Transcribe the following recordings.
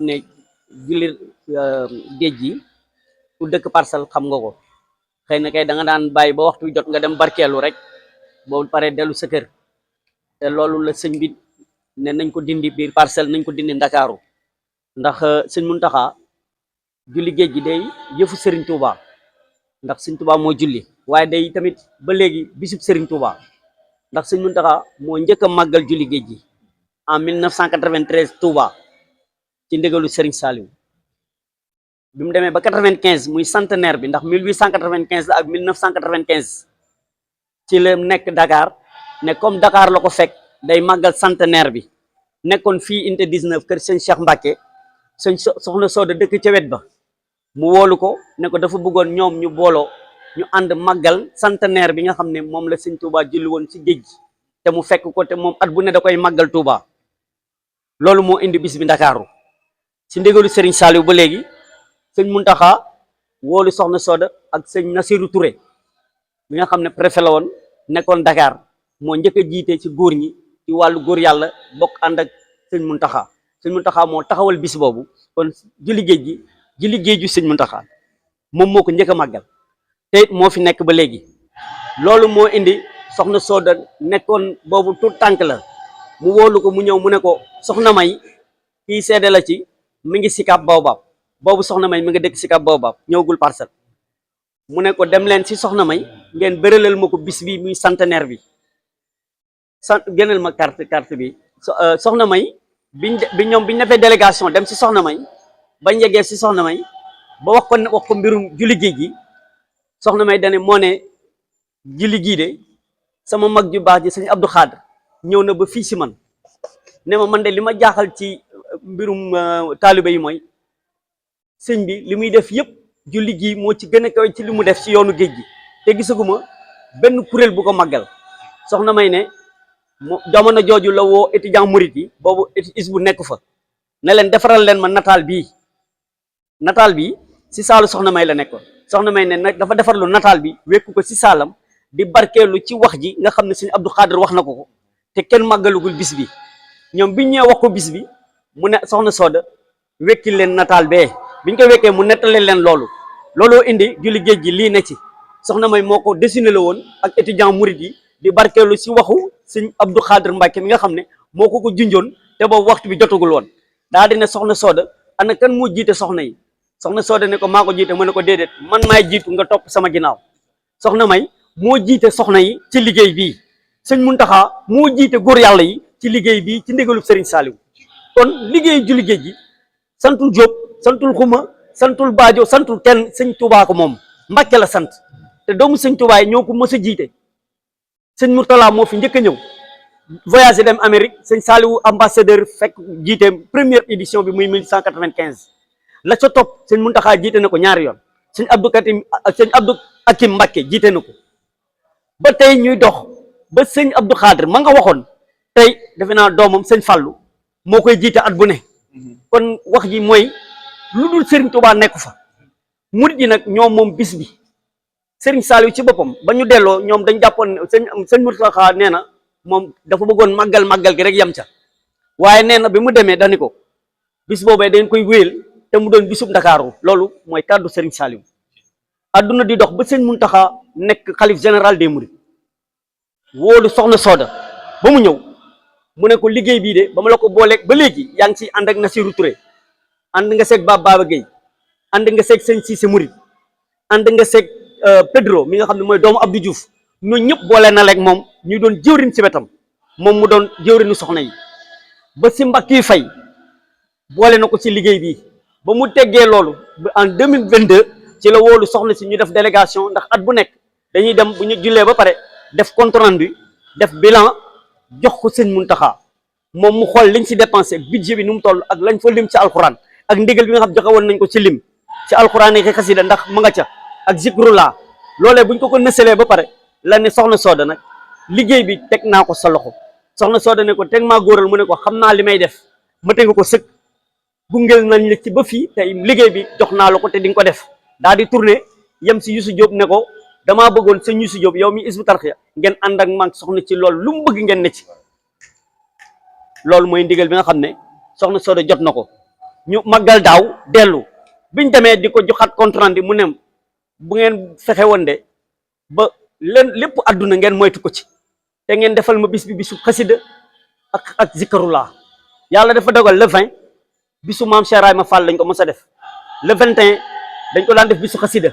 ne julli géej gi ku dëkk Parcelles xam nga ko xëy na kay da nga daan bàyyi ba waxtu jot nga dem barkeelu rek boo paree dellu sa kër te loolu la sëñ bi ne nañ ko dindi biir Parcelles nañ ko dindi Ndakaaru ndax sëñ Muntaxa julli géej gi day yëfu Serigne Touba ndax sëñ Touba moo julli waaye day tamit ba léegi bisub Serigne Touba ndax sëñ Muntaxa moo njëkk a màggal julli géej gi en 1993 Touba ci ndigalu Serigne Saliou bi mu demee ba 95 muy centenaire bi ndax 1895 la ak 1995 ci la nekk Dakar ne comme Dakar la ko fekk day màggal centenaire bi nekkoon fii unité 19 kër sëñ Cheikh Mbacke sëñ soxna Sooda dëkk ca wet ba mu woolu ko ne ko dafa bëggoon ñoom ñu booloo ñu ànd màggal centenaire bi nga xam ne moom la sëñ Touba julli woon ci géej gi te mu fekk ko te moom at bu ne da koy màggal Touba loolu moo indi bis bi Ndakaaru ci ndigalu Serigne Saliou ba léegi sëñ Muntaxa woolu soxna Sooda ak sëñ Nasiru Touré bi nga xam ne préfet la woon nekkoon Dakar moo njëkk a jiite ci góor ñi ci wàllu góor yàlla bokk ànd ak sëñ Muntaxa moo taxawal bis boobu kon julli géeju sëñ Muntaxa moom moo ko njëkk a màggal te it moo fi nekk ba léegi loolu moo indi soxna Sooda nekkoon boobu tout tànk la mu woolu ko mu ñëw mu ne ko soxna May kii seede la ci mi ngi Sicap Baobab boobu soxna May mi nga dëkk Sicap Baobab ñëwagul Parcelles mu ne ko dem leen ci soxna May ngeen bëralal ma ko bis bi muy centenaire bi génneel ma carte bi soxna May biñ defee délégation dem ci soxna May bañ yeggee ci soxna May ba wax ko mbirum julli géej gi soxna May dane moo ne julli gii de sama mag ju baax ji sëñ Abdou Khadre ñëw na ba fii si man ne ma man de li ma jaaxal ci mbirum taalibe yi mooy sëñ bi li muy def yëpp julli gi moo ci gën a kaw ci li mu def ci yoonu géej gi te gisaguma benn kuréel bu ko màggal soxna May ne jamono jooju la woo étudiant murit yi boobu is bu nekk fa ne leen defaral leen ma nataal bi si saalu soxna May la nekkoon soxna May ne nag dafa defarlu nataal bi wekku ko si saalam di barkeelu ci wax ji nga xam ne sëñ Abdou Khadre wax na ko te kenn màggalugul bis bi ñoom biñ ñëwee wax ko bis bi mu ne soxna Sooda wekki leen nataal bee biñ ko wekkee mu nettale leen looloo indi julli géej gi lii ne ci soxna May moo ko dessiné la woon ak étudiant murit yi di barkeelu si waxu sëñ Abdou Khadre Mbacke mi nga xam ne moo ko junjoon te boobu waxtu bi jotagul woon daa di ne soxna Sooda ana kan moo jiite soxna yi soxna Sooda ne ko maa ko jiite mu ne ko déedéet man maay jiitu nga topp sama ginnaaw soxna May moo jiite soxna yi ci liggéey bii sëñ Muntaxa moo jiite góor yàlla yi ci liggéey bii ci ndigalub Serigne Saliou kon liggéey julli géej gi santul Jóob santul Xuma santul Baajo santul kenn sëñ Tuubaa ko moom Mbàkke la sant te doomu sëñ Tuubaa yi ñoo ko mës a jiite sëñ Murtala moo fi njëkk a ñëw voyagé dem Amérique sëñ Saliou ambassadeur fekk jiite première édition bi muy 1195 la ca topp sëñ Muntaxa jiite na ko ñaari yoon sëñ Abdou Hakim Mbàkke jiite na ko ba tey ñuy dox ba sëñ Abdou Khadre ma nga waxoon tey defe naa doomam sëñ Fallou moo koy jiite at bu ne kon wax ji mooy lu dul Serigne Touba nekku fa murit yi nag ñoom moom bis bi Serigne Saliou ci boppam ba ñu delloo ñoom dañ jàppoon sëñ Mourtada nee na moom dafa bëggoon màggal gi rek yam ca waaye nee na bi mu demee dani ko bis boobee dañ koy wéyal te mu doon bisub Ndakaaru loolu mooy kàddu Serigne Saliou adduna di dox ba sëñ Muntaxa nekk xalif général des mourides wóolu soxna Sooda ba mu ñëw mu ne ko liggéey bii de ba ma la ko booleeg ba léegi yaa ngi ci ànd ak Nasiru Touré ànd nga seeg Baba Gueye ànd nga seeg sëñ Cissé Mouride ànd nga seeg Pedro mi nga xam ne mooy doomu Abdou Diouf ñooñu ñëpp boole na leeg moom ñu doon jëwrin ci wetam moom mu doon jëwrinu soxna yi ba si mbakki fay boole na ko ci liggéey bii ba mu teggee loolu en 2022 ci la wóolu soxna si ñu def délégation ndax at bu nekk dañuy dem bu ñu jullee ba pare def compte rendu def bilan jox ko sëñ Muntaxa moom mu xool liñ si dépensé budget bi nu mu toll ak lañ fa lim ci alxuraan ak ndigal bi nga xam joxe woon nañ ko ci lim ci alxuraan yi xasida ndax ma nga ca ak zikrullah loolee buñ ko nësalee ba pare la ne soxna Sooda nag liggéey bi teg naa ko sa loxo soxna Sooda ne ko teg maa góoral mu ne ko xam naa li may def ma teg ko sëkk gungel nañ la ci ba fii tey liggéey bi jox naa la ko te di nga ko def daa di tourné yem si Youssou Diop ne ko damaa bëggoon sëñ Youssou Diop yow mi Hizbut Tarqiyyah ngeen ànd ak man soxna ci loolu lu mu bëgg ngeen ne ci loolu mooy ndigal bi nga xam ne soxna Sooda jot na ko ñu màggal daaw dellu biñ demee di ko joxaat compte rendu mu ne bu ngeen fexe woon de ba leen lépp àdduna ngeen moytu ko ci te ngeen defal ma bis bi bisu xasida ak zikarullah yàlla dafa dogal le 20 bisu maam Cheikh Ibrahima Fall lañ ko mos a def le 21 dañ ko daan def bisu xasida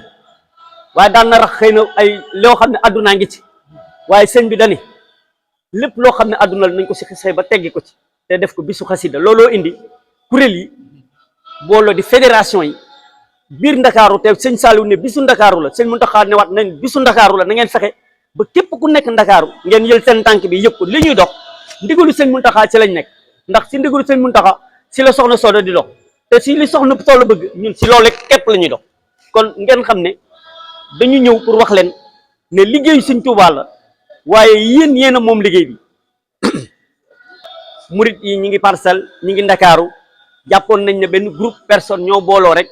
waaye daan na rax xëy na ay loo xam ne àddunaa ngi ci waaye sëñ bi dani lépp loo xam ne àdduna la nañ ko si xisee ba teggi ko ci te def ko bisu xasida looloo indi kuréel yi booloo di fédération yi biir ndakaaru te sëñ Saliou ne bisu ndakaaru la sëñ Mountakha ne waat nañ bisu ndakaaru la na ngeen fexe ba képp ku nekk ndakaaru ngeen yël seen tànk bi yëg ko li ñuy dox ndigalu sëñ Mountakha ci lañ nekk ndax si ndigalu sëñ Mountakha si la soxna Soda di dox te si li soxna Soda bëgg ñun si loolu képp la ñuy dox kon ngeen xam ne dañu ñëw pour wax leen ne liggéeyu sëñ Tuubaa la waaye yéen a moom liggéey bi murit yi ñi ngi Parcelles ñi ngi ndakaaru jàppoon nañ ne benn groupe personne ñoo booloo rek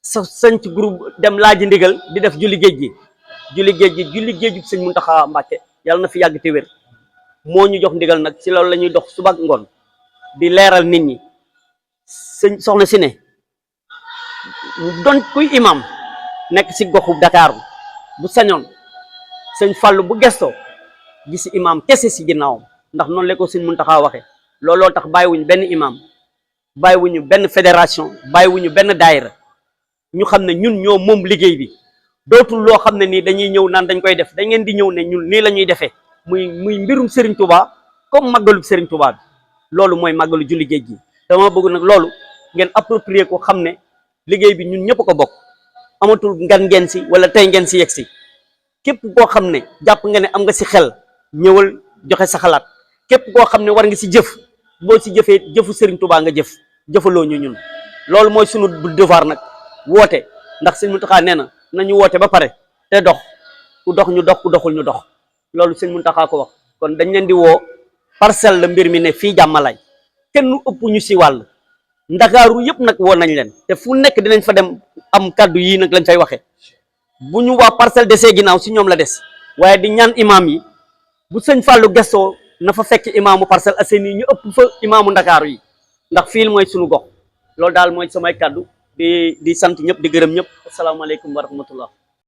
sanc groupe dem laaji ndigal di def julli géej gi julli géeju sëñ Mountakha Mbacké yàlla na fi yàgg te wér moo ñu jox ndigal nag ci loolu la ñuy dox suba ak ngoon di leeral nit ñi sëñ soxna si ne doon kuy imam nekk ci goxu Dakar bu sañoon sëñ Fallou bu gestoo gis imam kese ci ginnaawam ndax noonu la ko sëñ Mountakha waxe looloo tax bàyyiwuñu benn imam bàyyiwuñu benn fédération bàyyiwuñu benn daayira ñu xam ne ñun ñoo moom liggéey bi dootul loo xam ne nii dañuy ñëw naan dañ koy def dañ ngeen di ñëw ne ñun nii la ñuy defee muy mbirum Serigne Touba comme màggalu Serigne Touba bi loolu mooy màggalu julli géej gi dama bëgg nag loolu ngeen approprier ko xam ne liggéey bi ñun ñëpp ko bokk amatul ngan ngeen si wala tey ngeen si yegg si képp koo xam ne jàpp nga ne am nga si xel ñëwal joxe sa xalaat képp koo xam ne war nga si jëf boo si jëfee jëfu Serigne Touba nga jëfaloo ñu ñun loolu mooy sunu devoir nag woote ndax sëñ Mountakha nee na nañu woote ba pare te dox ku dox ñu dox ku doxul ñu dox loolu sëñ Mountakha ko wax kon dañ leen di woo Parcelles la mbir mi ne fii jàmmalaay kenn ëpp ñu si wàll ndakaaru yëpp nag woo nañ leen te fu nekk dinañ fa dem am kaddu yii nag lañ fay waxee bu ñu waa Parcelles desee ginnaaw si ñoom la des waaye di ñaan imam yi bu sëñ Fallou gestoo na fa fekk imaamu Parcelles Assainies ñu ëpp fa imaamu ndakaaru yi ndax fii mooy suñu gox loolu daal mooy samay kaddu di sant ñëpp di gërëm ñëpp asalaamaaleykum wa rahmatullah